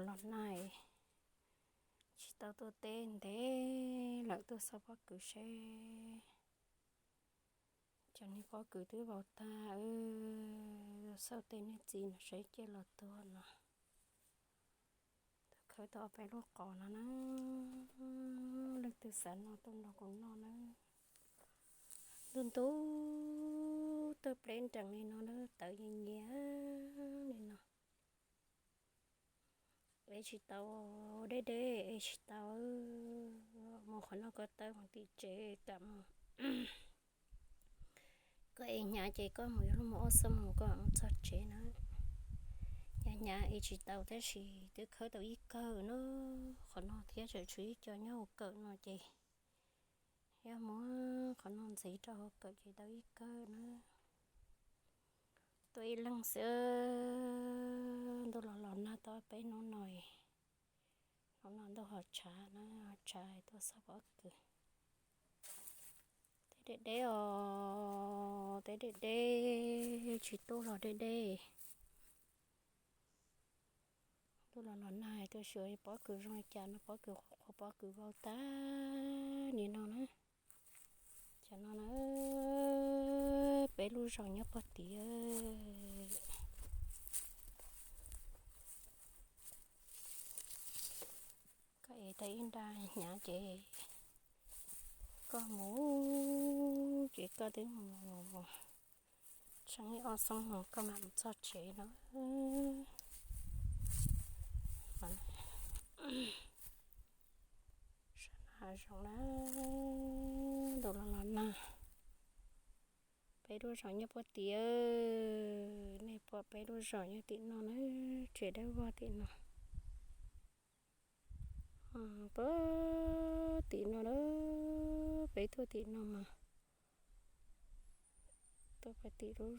Los nag tsis tau tuaj teb ntev lawm, tuaj xauj pob kws seb. Cov niag pob kws twb vau tag, tuaj xauj tej niag txiv no seb ciaj los tuag no. Tuaj khawb tau ob peb lub qos no na, leej twg xav noj tuaj nrog kuv noj na. Ntuj ntuj, tuaj pleb nrees li no na, tawv nyias nyias li no. Ev tsis tau, deb deb ev tsis tau. Mus qhov no koj tawb mus tim tsev kam mus. Koj ev hnyav ces koj mus yuav luag mus ob xuab moos koj mam mus txog tsev na. Hnyav hnyav ev tsis tau tab sis twb khawb tau ib kawm na. Qhov no thiab tseem tshuav ib co nyob hauv kawm no ces yog muab qhov no ntxiv rau hauv kawm ces tau ib kawm na. Tuaj ib leeg xwb, ntuj los los nag tau peb hnub no. Hnub no ntuj ho tshav na, ho tshav tuaj xauj pob kws. Teb deb deb os, teb deb deb, tsis tuaj los deb deb. Ntuj los los nag tuaj xyuas pob kws zoo li cas no, pob kws qhuav qhuav, pob kws vau tag li no na. Cov no na, peb lub zos nyob puag tid. Koj ev tau ib nra hnyav ces koj mus, ces koj twb mus, mus, mus tsheej ib ob xuab moos koj mam mus txog tsev no. Sab no hav zoov na, ntuj los los nag. Peb lub zos nyob puag tid, nej pom peb lub zos nyob tim no na, tsev dawb vog tim no. Puag tim no na, peb tuaj tim no mas tuaj puag tim lub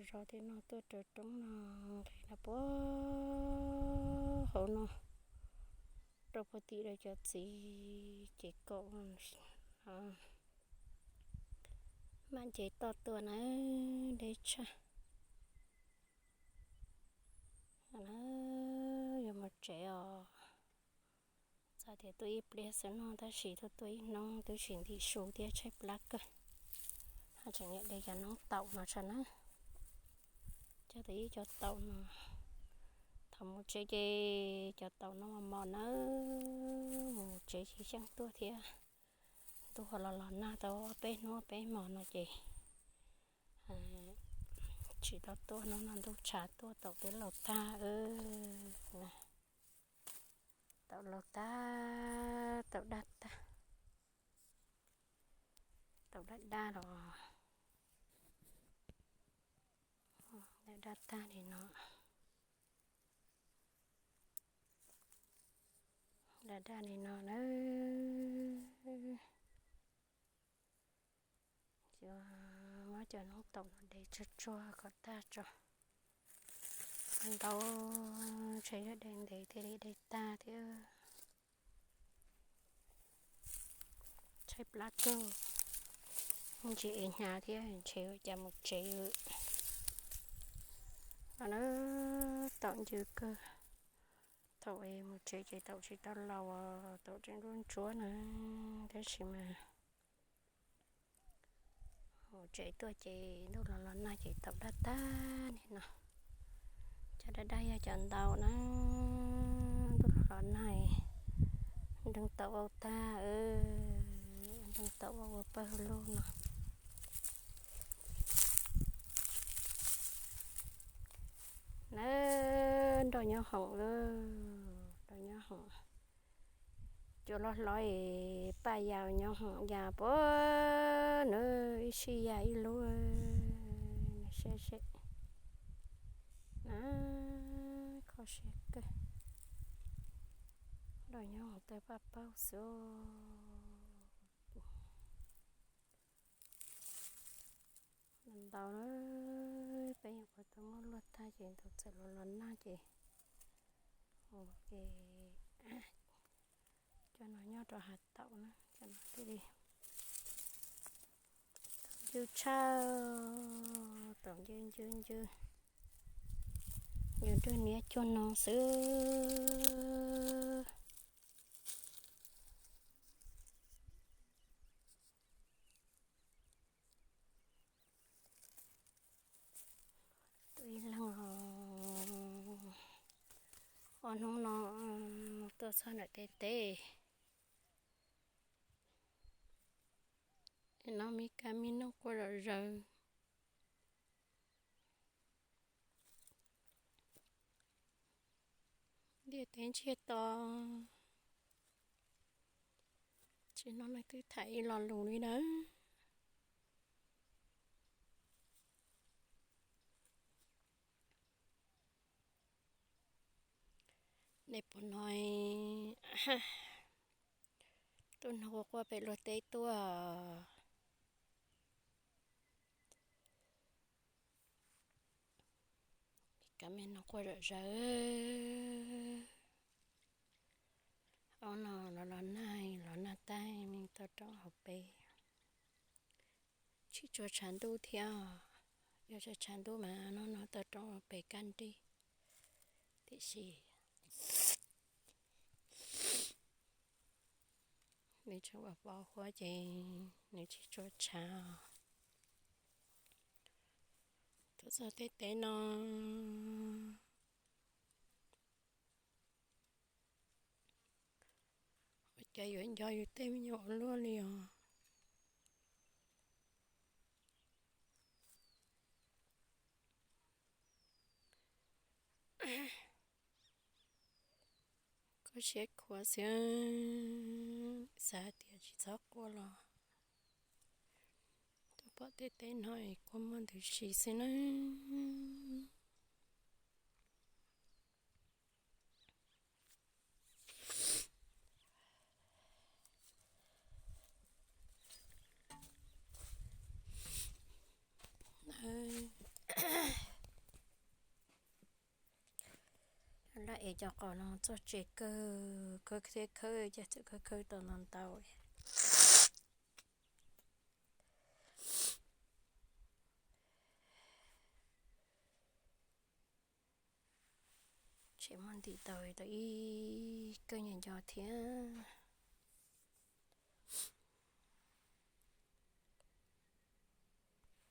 zos tim no tuaj raws roob no, nqes no puag hauv no rau puag tim lawv cov txiv ces kaum mam nce toj tuaj na, deb tshaj. Yuav mus tsev os. Xav tias tuaj ib pliag xwb no tab sis tuaj tuaj ib hnub twb tsis ntim su thiab tshaib plab kawg. Ho tseem niam de cov noob taum no tso na. Coj tau ib co taum no. Thaum mus tsev ces cov taum no mos mos nawb, mus tsev tsis xyeej tuaj thiab. Ntuj ho los los nag tau ob peb hnub ob peb hmos no ces tsis tau tuaj, hnub no ntuj tshav tuaj taum twb laus tag. Taum laus tag, taum daj tag, taum daj daj los daj daj tag li no. Daj daj li no na. Yuav muab cov noob taum no de tsuag tsuag kom tag tso. Ntau, ntshe yuav de ntev thiaj li de tag thiab. Tshaib plab kawg, ntsis ev hnyav thiab ntshe ua cas mus tsev lawm. No na, taum ncw kawg. Thaum es mus tsev ces taum tsis tau laus, taum tseem ntsuab ntsuab na, tab sis mas mus tsev tuaj ces ntuj los los nag ces taum daj tag li no. Cov daj daj yog cov ntau na, ntuj los los nag, nreeg taum ua tag, nreeg taum ua ua pawg lug no. Na, nroj nyob hoom, nroj nyob hoom. Cua loj hlob es paj yas nyob hoom yas puag na, ib sij yas ib lub, nws siab seb na, kho siab kawg. Nroj nyob hoom tawg paj paug xwb. Ntau, peb nyuam qhuav tau muab luaj tag ces ntau txawm los los nag ces, ces cov no nyob rau hav taum na, cov no thiaj li taum ncw tshaj, taum ncw ncw ncw, ncw Niab cuag no xwb. Tuaj ib leeg os. Ob hnub no tuaj txog ntawm tej teb, noj me kab me noog quaj zom zaws. Ntiaj teb ntsiag to, tsis hnov leej twg tham ib lo lus li nawb. Nej puas hnov tus noog quaj quaj pem luag teb tuaj? Kab me noog quaj zom zaws. Ob no los los nag, los nag tag me tau roob hauv pes. Tsis tshua tshav ntuj thiab, yog tshua tshav ntuj mas no no tau roob hauv pes kaj nrig. Tiam sis nws tseem ua pov huab ces nws tsis tshua tshav. Tuaj txog tej teb no, ua cas yuav nco yus tej me nyuam ua luaj li os. Koj siab khuav xwb, xav hais tias tsis txhob quaj los tuaj pom tej teb no es quaj muaj ntws si xwb na. Laj es cov qos no txog tsev kawg, khawb thiab khawb, cas txawm khawb khawb tau no ntau. Tseem muaj ntim tau tau ib kawg nyuag nco thiab.